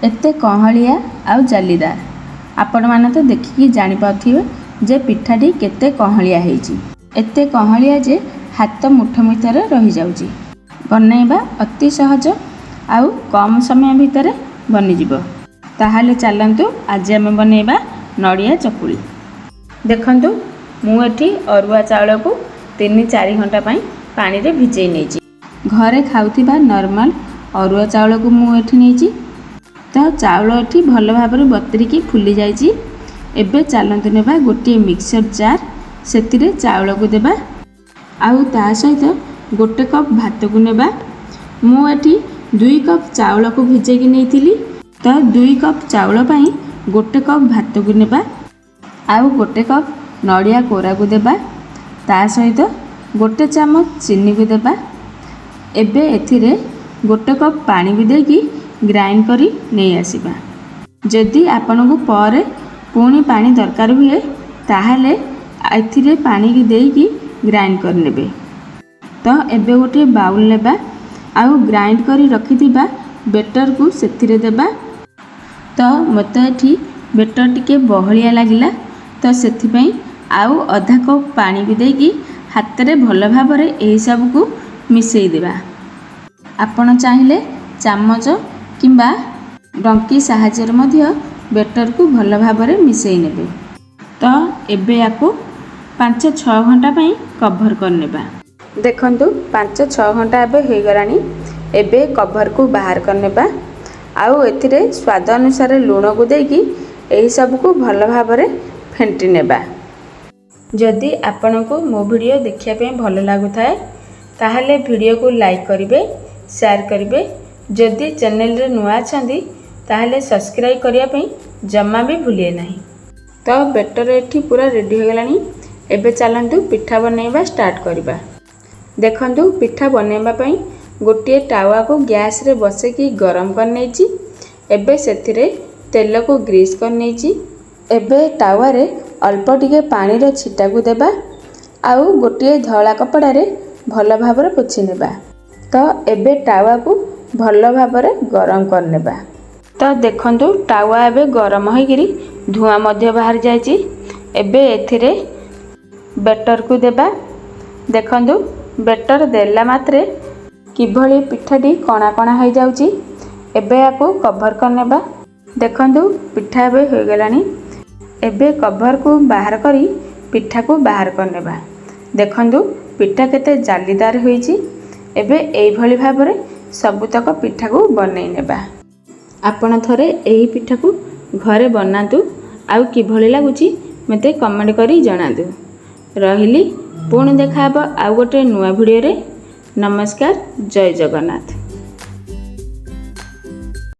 ଏତେ କହଳିଆ ଆଉ ଜାଲିଦାର। ଆପଣମାନେ ତ ଦେଖିକି ଜାଣିପାରୁଥିବେ ଯେ ପିଠାଟି କେତେ କହଳିଆ ହେଇଛି। ଏତେ କହଳିଆ ଯେ ହାତ ମୁଠ ଭିତରେ ରହିଯାଉଛି। ବନେଇବା ଅତି ସହଜ ଆଉ କମ୍ ସମୟ ଭିତରେ ବନିଯିବ। ତାହେଲେ ଚାଲନ୍ତୁ, ଆଜି ଆମେ ବନେଇବା ନଡ଼ିଆ ଚକୁଳି। ଦେଖନ୍ତୁ, ମୁଁ ଏଠି ଅରୁଆ ଚାଉଳକୁ 3-4 ଘଣ୍ଟା ପାଇଁ ପାଣିରେ ଭିଜେଇ ନେଇଛି। ଘରେ ଖାଉଥିବା ନର୍ମାଲ ଅରୁଆ ଚାଉଳକୁ ମୁଁ ଏଠି ନେଇଛି। ତ ଚାଉଳ ଏଠି ଭଲ ଭାବରେ ବତୁରିକି ଫୁଲି ଯାଇଛି। ଏବେ ଚାଲନ୍ତୁ ନେବା ଗୋଟିଏ ମିକ୍ସର ଜାର୍, ସେଥିରେ ଚାଉଳକୁ ଦେବା ଆଉ ତା ସହିତ 1 କପ୍ ଭାତକୁ ନେବା। ମୁଁ ଏଠି 2 କପ୍ ଚାଉଳକୁ ଭିଜେଇକି ନେଇଥିଲି। ତ 2 କପ୍ ଚାଉଳ ପାଇଁ 1 କପ୍ ଭାତକୁ ନେବା ଆଉ 1 କପ୍ ନଡ଼ିଆ କୋରାକୁ ଦେବା। ତା ସହିତ 1 ଚାମଚ ଚିନିକୁ ଦେବା। ଏବେ ଏଥିରେ 1 କପ୍ ପାଣିକୁ ଦେଇକି ଗ୍ରାଇଣ୍ଡ କରି ନେଇ ଆସିବା। ଯଦି ଆପଣଙ୍କୁ ପରେ ପୁଣି ପାଣି ଦରକାର ହୁଏ, ତାହେଲେ ଏଥିରେ ପାଣିକି ଦେଇକି ଗ୍ରାଇଣ୍ଡ କରିନେବେ। ତ ଏବେ ଗୋଟିଏ ବାଉଲ୍ ନେବା ଆଉ ଗ୍ରାଇଣ୍ଡ କରି ରଖିଥିବା ବେଟରକୁ ସେଥିରେ ଦେବା। ତ ମୋତେ ଏଠି ବେଟର ଟିକେ ବହଳିଆ ଲାଗିଲା, ତ ସେଥିପାଇଁ ଆଉ ଅଧା କପ୍ ପାଣିକୁ ଦେଇକି ହାତରେ ଭଲ ଭାବରେ ଏହିସବୁକୁ ମିଶାଇ ଦେବା। ଆପଣ ଚାହିଁଲେ ଚାମଚ କିମ୍ବା ଡଙ୍କି ସାହାଯ୍ୟରେ ମଧ୍ୟ ବେଟରକୁ ଭଲ ଭାବରେ ମିଶାଇ ନେବେ। ତ ଏବେ ୟାକୁ 5-6 ଘଣ୍ଟା ପାଇଁ କଭର କରିନେବା। ଦେଖନ୍ତୁ, 5-6 ଘଣ୍ଟା ଏବେ ହୋଇଗଲାଣି। ଏବେ କଭରକୁ ବାହାର କରିନେବା ଆଉ ଏଥିରେ ସ୍ୱାଦ ଅନୁସାରେ ଲୁଣକୁ ଦେଇକି ଏହିସବୁକୁ ଭଲ ଭାବରେ ଫେଣ୍ଟି ନେବା। ଯଦି ଆପଣଙ୍କୁ ମୋ ଭିଡ଼ିଓ ଦେଖିବା ପାଇଁ ଭଲ ଲାଗୁଥାଏ, ତାହେଲେ ଭିଡ଼ିଓକୁ ଲାଇକ୍ କରିବେ, ସେୟାର କରିବେ। ଯଦି ଚ୍ୟାନେଲରେ ନୂଆ ଅଛନ୍ତି, ତାହେଲେ ସବସ୍କ୍ରାଇବ୍ କରିବା ପାଇଁ ଜମା ବି ଭୁଲିବେ ନାହିଁ। ତ ବେଟର ଏଠି ପୁରା ରେଡ଼ି ହୋଇଗଲାଣି। ଏବେ ଚାଲନ୍ତୁ ପିଠା ବନେଇବା ଷ୍ଟାର୍ଟ କରିବା। ଦେଖନ୍ତୁ, ପିଠା ବନେଇବା ପାଇଁ ଗୋଟିଏ ତାୱାକୁ ଗ୍ୟାସରେ ବସେଇକି ଗରମ କରିନେଇଛି। ଏବେ ସେଥିରେ ତେଲକୁ ଗ୍ରୀସ୍ କରିନେଇଛି। ଏବେ ତାୱାରେ ଅଳ୍ପ ଟିକେ ପାଣିର ଛିଟାକୁ ଦେବା ଆଉ ଗୋଟିଏ ଧଳା କପଡ଼ାରେ ଭଲ ଭାବରେ ପୋଛି ନେବା। ତ ଏବେ ତାୱାକୁ ଭଲ ଭାବରେ ଗରମ କରିନେବା। ତ ଦେଖନ୍ତୁ, ତାୱା ଏବେ ଗରମ ହୋଇକିରି ଧୂଆଁ ମଧ୍ୟ ବାହାରି ଯାଇଛି। ଏବେ ଏଥିରେ ବେଟରକୁ ଦେବା। ଦେଖନ୍ତୁ, ବେଟର ଦେଲା ମାତ୍ରେ କିଭଳି ପିଠାଟି କଣା କଣା ହୋଇଯାଉଛି। ଏବେ ୟାକୁ କଭର କରିନେବା। ଦେଖନ୍ତୁ, ପିଠା ଏବେ ହୋଇଗଲାଣି। ଏବେ କଭରକୁ ବାହାର କରି ପିଠାକୁ ବାହାର କରିନେବା। ଦେଖନ୍ତୁ, ପିଠା କେତେ ଜାଲିଦାର ହୋଇଛି। ଏବେ ଏଇଭଳି ଭାବରେ ସବୁତକ ପିଠାକୁ ବନେଇ ନେବା। ଆପଣ ଥରେ ଏହି ପିଠାକୁ ଘରେ ବନାନ୍ତୁ ଆଉ କିଭଳି ଲାଗୁଛି ମୋତେ କମେଣ୍ଟ କରି ଜଣାନ୍ତୁ। ରହିଲି, ପୁଣି ଦେଖାହେବ ଆଉ ଗୋଟେ ନୂଆ ଭିଡ଼ିଓରେ। ନମସ୍କାର, ଜୟ ଜଗନ୍ନାଥ।